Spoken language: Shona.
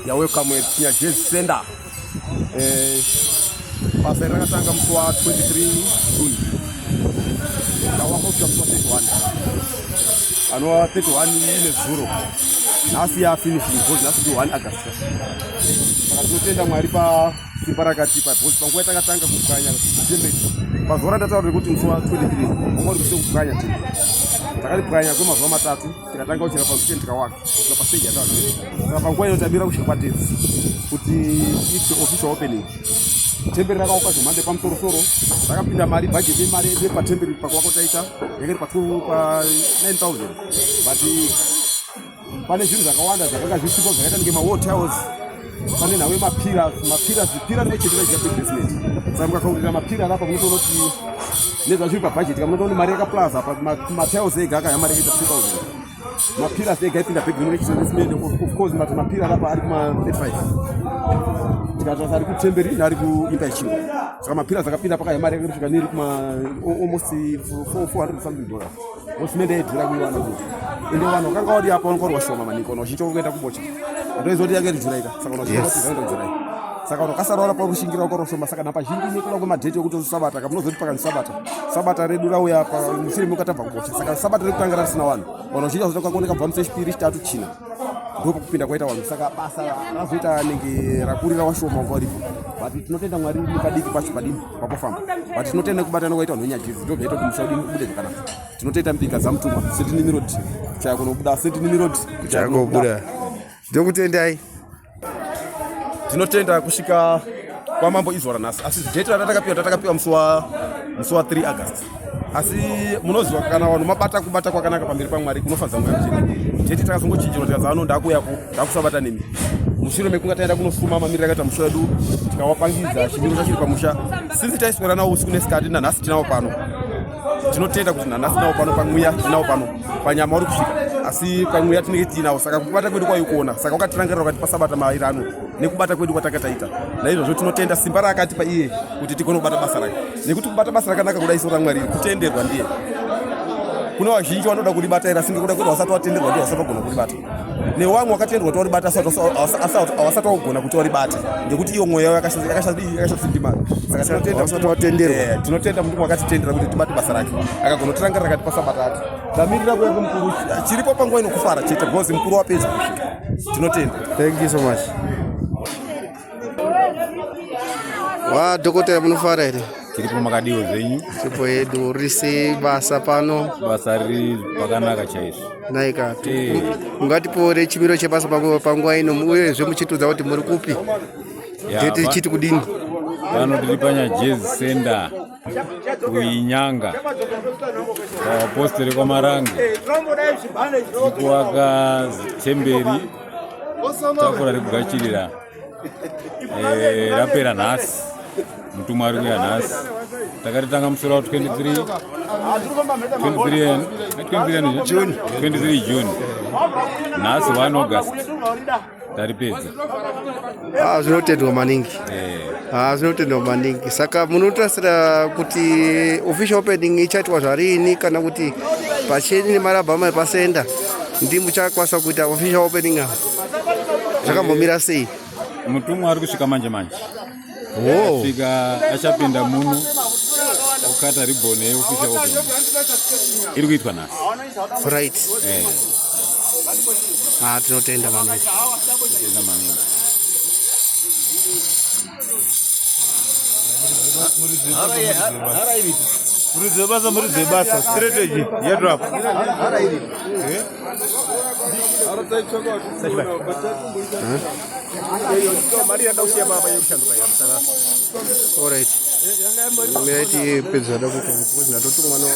You're welcome at Nyajezi Center. Eh, basa iri rakatanga musi wa 23 June. Tawaka kusvika musi wa 31. Anova 31 ine zuro. Nhasi ya finishing because nhasi ndi 1 August. Saka tinotenda Mwari pa simba rakatipa because panguva yatakatanga kupwanya temberi pazuva randataura rekuti musi wa 23 wanga uri musi wekupwanya temberi. Takaripwanya kwemazuva matatu tikatanga kuchera pamucheni tikawaka kusvika pastage yatava saka panguva ino tamira kusvika padezi kuti iitwe official opening. Temberi rakawakwa zvemhando yepamusorosoro, rakapinda mari bhajeti yemari yedu yepatemberi pakuwakwa taita yanga iri pa 9000, but pane zvinhu zvakawanda zvakanga zvisipo zvakaita nge mawall tiles, pane nhau yemapillars, mapillars pira rimwe chete raidya big basement. Saka mukakaurira mapillar apa munotoona kuti nezvazviri pabhajeti kamunotoona mari yakaplaza apa matiles ega akaya mari yakaita 2000, mapillars ega ipinda bhegi rimwe rechisesimende. Of course mati mapillar apa ari kuma 35, tikatarisa ari kutemberi neari kuimba yechingwa. Saka mapillars akapinda pakaya mari yakasvika neri kuma almost 400 something dollars. Simende yaidhura kuiwana kuti ende vanhu vakanga vari apa vanenge vari vashoma maningi. Vanhu vazhinji vakuenda kuBocha, atoiziva kuti yanga iri July ka, saka vanhu vazhinji vaenda kuJuly, saka vanhu vakasara varapa kushingira kwaro shoma. Saka napa zhinji nekuda kwemadheti ekuti sabata ka, munozoti pakanzi sabata, sabata redu rauya pa mushure mekuti tabva kuBocha, saka sabata rekutanga rasina vanhu. Vanhu vazhinji vazotoka kuoneka kubva musi wechipiri, chitatu, china, ndopakupinda kwaita vanhu. Saka basa razoita nenge rakurira washoma wanga uripo, but tinotenda Mwari nepadiki pacho padini papofamba, but tinotenda nekubatana kwaita vanhu veNyajezi, ndo zvaita kuti musha udini ubude zvakanaka. Tinotoita mbika dzamutumwa seti Nimirod chaya kunobuda, seti Nimirod. Chakobuda, ndokutendai. Tinotenda kusvika kwamambo izwa ranhasi, asi date ratatakapiwa, tatakapiwa musi wa 3 August. Asi munoziva kana vanhu mabata kubata kwakanaka pamberi paMwari kunofadza Mwari chete. Date takazongochinjirwa, tikaza ano ndakuyako ndakusabata nemi mushure mekunga taenda kunosuma mamiriro akaita musha wedu, tikawapangidza chimiro chachiri pamusha. Since taiswera nawo usiku nesikati, nanhasi tinawo pano. Tinotenda kuti nanhasi tinawo pano, pamweya tinawo pano, panyama uri kusvika, asi pamweya tinenge tiinawo. Saka kubata kwedu kwaikuona, saka wakatirangarira ukatipa sabata mairano nekubata kwedu kwatanga taita. Naizvozvo tinotenda simba raakatipa iye kuti tigone kubata basa rake, nekuti kubata basa rakanaka kudai so raMwari kutenderwa ndiye. Kune vazhinji vanoda kuribata iri, asi ngekuda kuti vasati vatenderwa ndiye vasati vagona kuribata, newamwe wakatendwa kuti waribata asi havasati vagona kuti waribate ngekuti iyo mwoyo yavo yakashatsindimana. Saka tinotenda Vasati vatenderwa. Tinotenda mutumwa wakatitendera kuti tibate basa rake, akagona kutirangarira akatipa sabata ati tamirira kuya kwemukuru. Chiripo panguva ino kufara chete because mukuru wapedza kusvika. Tinotenda. Thank you so much. Wa dhokotera, munofara here? Tiripo, makadiwo zvenyu? Tipo yedu. Riri sei basa pano? Basa riri pakanaka chaizvo. Naika, ungatipore chimiro chebasa panguva ino, uyezve muchitiudza kuti muri kupi, date chiti kudini? Pano tiri paNyajezi Center kuInyanga, pavapostori kwaMarange. Tiri kuvaka temberi, tafura rekugachirira. Rapera nhasi, mutumwa ari kuya nhasi. Takaritanga musoro wa 23 23 23 June, 23 June, nhasi 1 August taripedza. Ah, zvinotendwa maningi. Ah, zvinotendwa maningi. Saka munotarisira kuti official opening ichaitwa zvarini, kana kuti pacheni nemarabhama epasenda ndi muchakwanisa kuita official opening apa? Zvakambomira sei? Mutumwa ari kusvika manje manje. Svika achapinda muno okata ribbon yeofficial opening iri kuitwa nhasi. Right. Ah, tinotenda maningi. Tinotenda maningi. Muridzi webasa, muridzi webasa, strategy yedu apa. Alright, mirai tipedza da kuita because ndatoti mwana